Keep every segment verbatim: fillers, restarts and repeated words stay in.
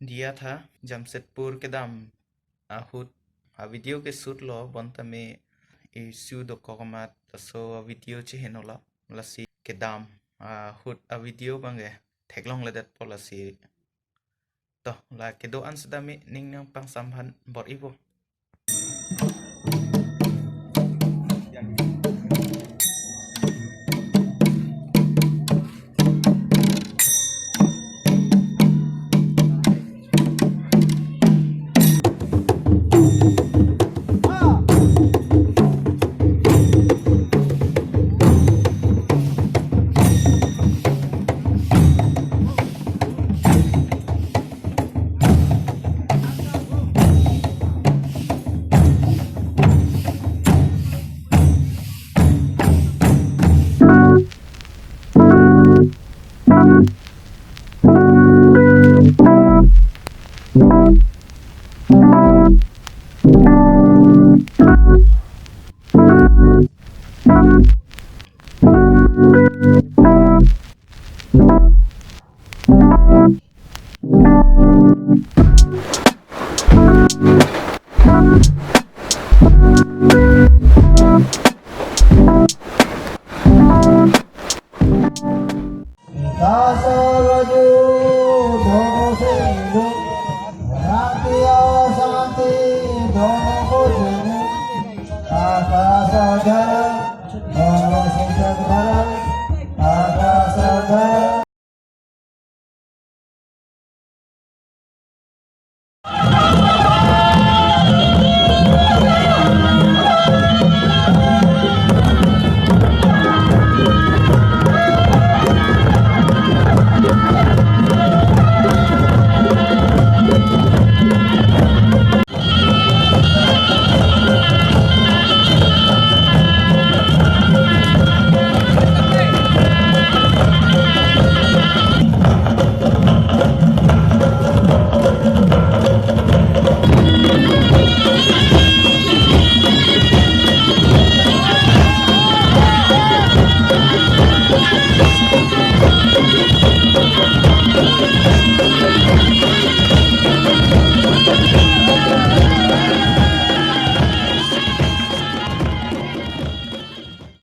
Diya tha Jamshedpur kedam ahut a video ke shoot lo, bonta me issue dokok amat laso a video cheheno lo, lasi kedam ahut a video abang ke theklongledetpo, lasi to la kedo-an sitame ning nangpangsam aphan bor-ipo.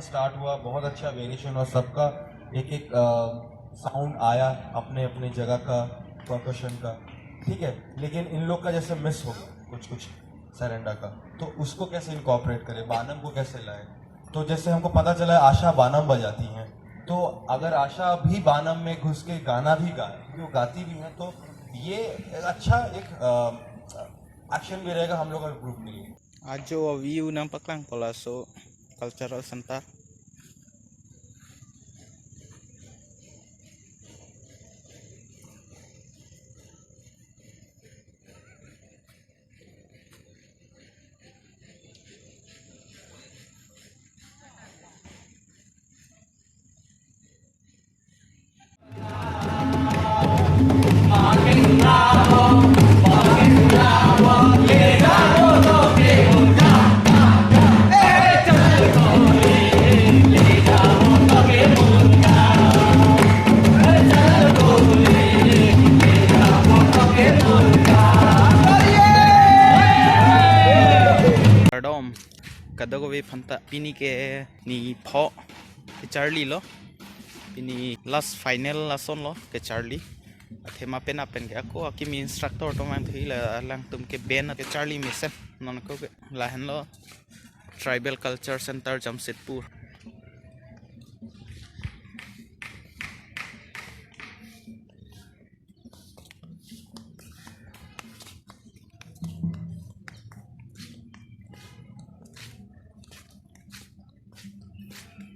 Start हुआ, बहुत अच्छा वेरिएशन हुआ सबका, एक एक साउंड आया अपने अपने जगह का, परकशन का, ठीक है, लेकिन इन लोग का जैसे मिस हो गया कुछ कुछ सरेंडा का, तो उसको कैसे इनकॉर्पोरेट करें, बानम को कैसे लाए? तो जैसे हमको पता चला है आशा बानम बजाती हैं, तो अगर आशा भी बानम में घुस के गाना भी गाए, क्योंकि वो गाती भी हैं, तो ये अच्छा एक एक्शन भी रहेगा हम लोग और ग्रुप के लिए। Ajo view nangpaklangpo laso cultural center. Kardom kadokave aphanta, pini ke nipho kecharli lo, pini last final ason lo kecharli. Athema pen apen ke ako akimi instructor atum vangthu la alangtum ke band kecharli mesen. Non ako ke lahenlo Tribal Culture Center Jamshedpur.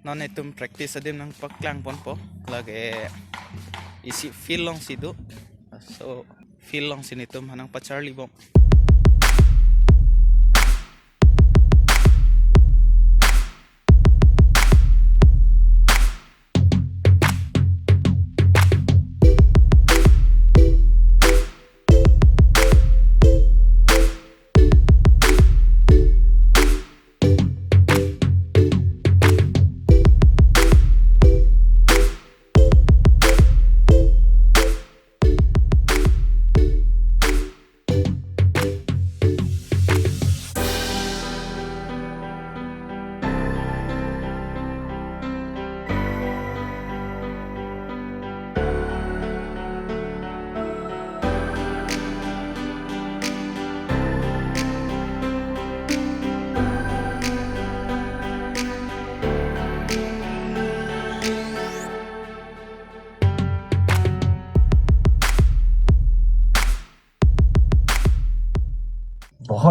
Non netum practice adim nangpaklangponpo, lake isi field alongsi do. So field alongsi netum ha nangpacharlibom.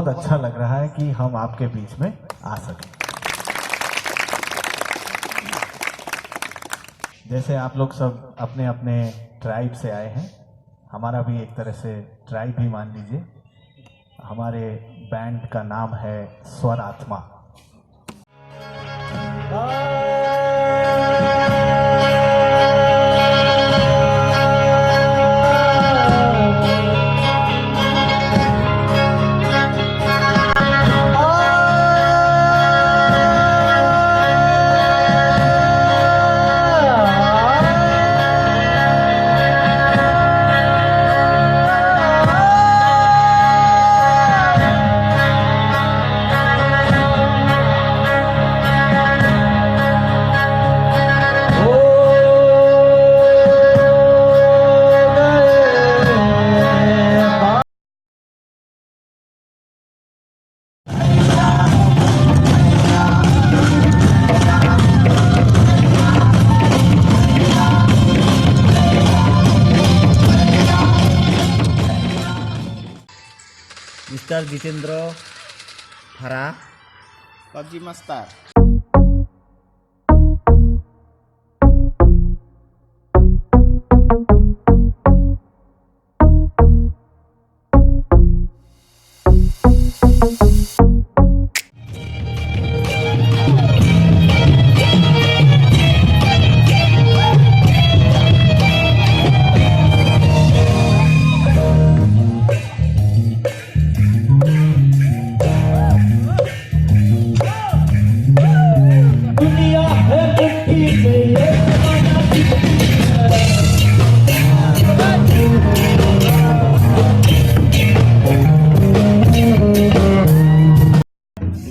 अच्छा लग रहा है कि हम आपके बीच में आ सके। जैसे आप लोग सब अपने अपने ट्राइब से आए हैं, हमारा भी एक तरह से ट्राइब ही मान लीजिए। हमारे बैंड का नाम है स्वर आत्मा। Mister Jitendra Phara. PUBG Master.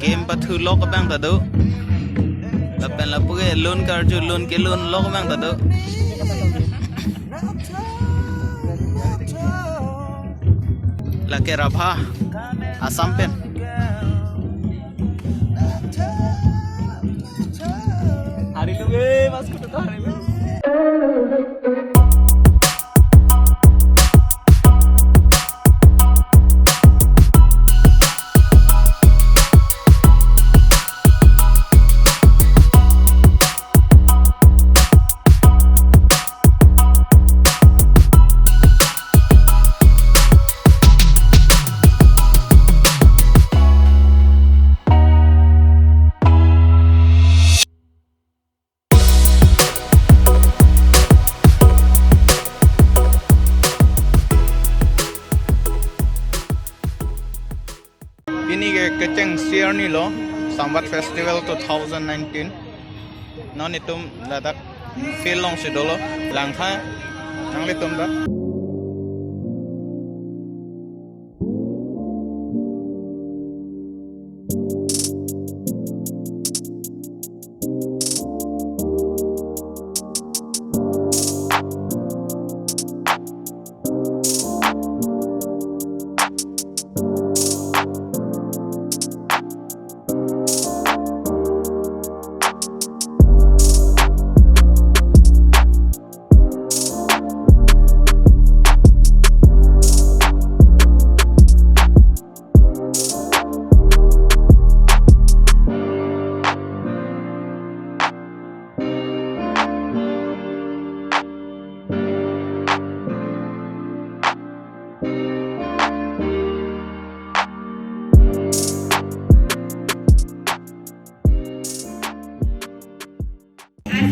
Game pathu lok abang ta do. Lapen lapu ke lun karju lun ke lun lok abang ta do. Lake Rabha, Assam pen. Hari lu, eh, Mas Kutu tuh hari lu. Pini ke kecheng sierni lo, Sambat Festival two thousand nineteen. Non itum ladak field alongsi dolo, langtha nanglitum ta.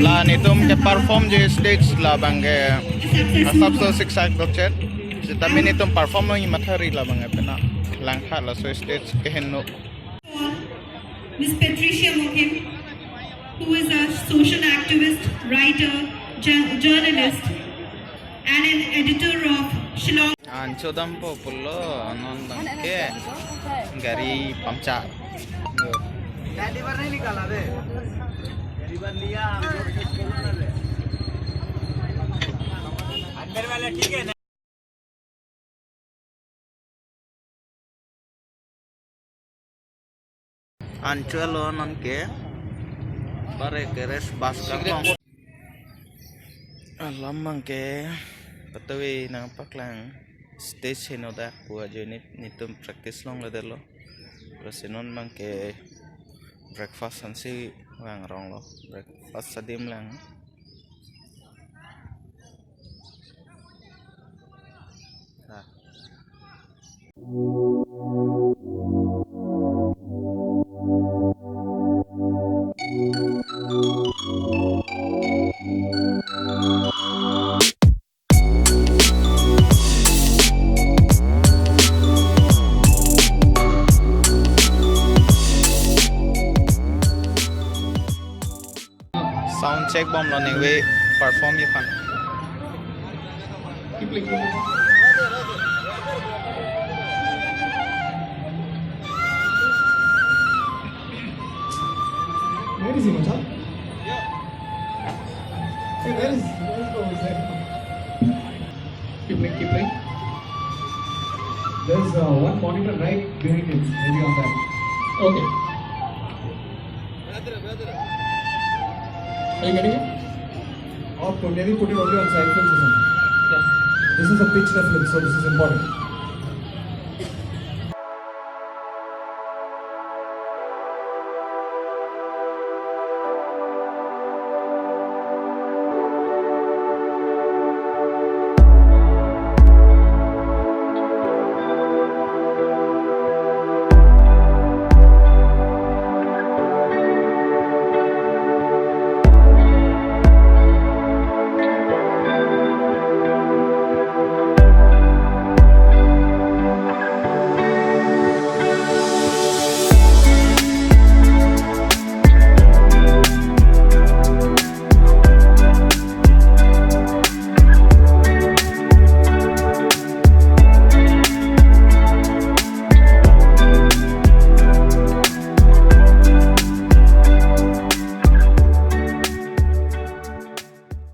La netum ke perform je stage labang ke asap so siksak dokchet. Sitame netum perform lo imathari labang ke pena langtha laso stage keheno. Miss Patricia Mokim, who is a social activist, writer, jour-, journalist, and an editor of Shillong. Ancho dampo pulo, non abang ke gari puncture. Ancho lo non ke bare ke rest bus kangkong. Alam abang ke patawi nangpaklang stage henodak pu ajoine netum practice longledetlo. Lasi non abangke breakfast ansi vang rong lo. Breakfast adim lang. Ah. Sound check bomlo ningve perform-ji aphan. Where is he, Macha? Hey, where is, where is, oh, he's there. Keep playing, keep playing. There's, uh, one monitor right behind it. Maybe on that. Okay. Are you getting it? Or put, maybe put it only on side films or something. Yeah. This is a pitch film, so this is important.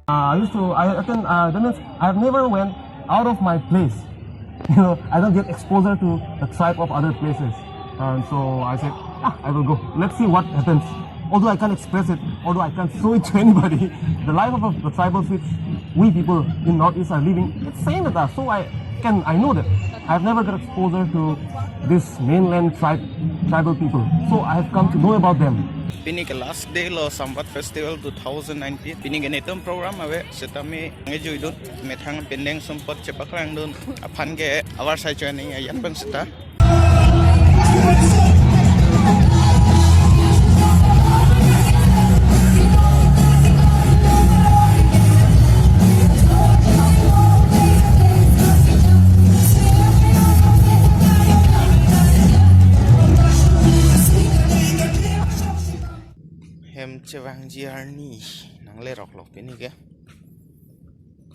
Uh, I used to, I attend, uh, that means I have never went out of my place. You know, I don't get exposure to the tribe of other places. And so I said, "Ah, I will go. Let's see what happens." Although I can't express it, although I can't show it to anybody, the life of the tribals which we people in Northeast are living, it's same with us. So I can, I know that. I've never got exposure to this mainland tribe, tribal people. So I have come to know about them. Pini ke last day lo Sambat Festival two thousand nineteen. Pini ke netum program ave, setame nangkejuidun, methang pendeng sumpot chepaklangdun. Aphan ke avar sai joining ayan pen seta. Hem chevangji arni nanglerok lo pini ke.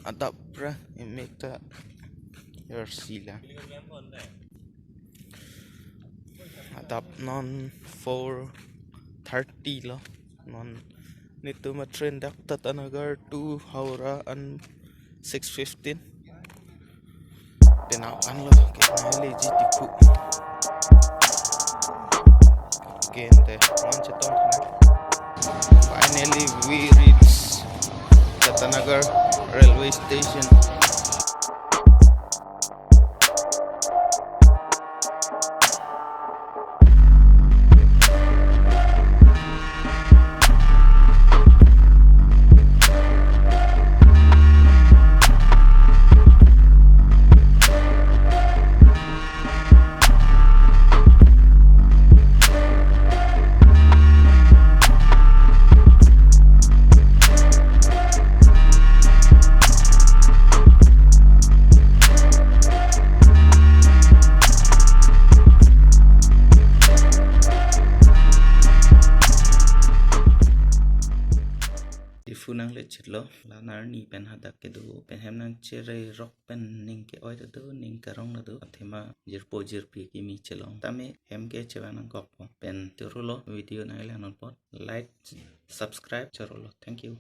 Adap ra emek ta yarsi la. Adap non four thirty lo. Non netum a train dak Tatanagar to Howrah an six fifteen. Penap anlo ke nai leji Diphu. Ke ante man chetong thang. Finally we reach Tatanagar railway station. Diphu nanglechetlo, la arni pen hadak kedo, pen hem nangchererok pen ning ke-oi ta do, ning karong ta do, athema jirpo jirpi kimi chelong. Tame hem ke chevang nangkokpo. Pen chorolo video nangkelang non apot, like, subscribe, chorolo. Thank you.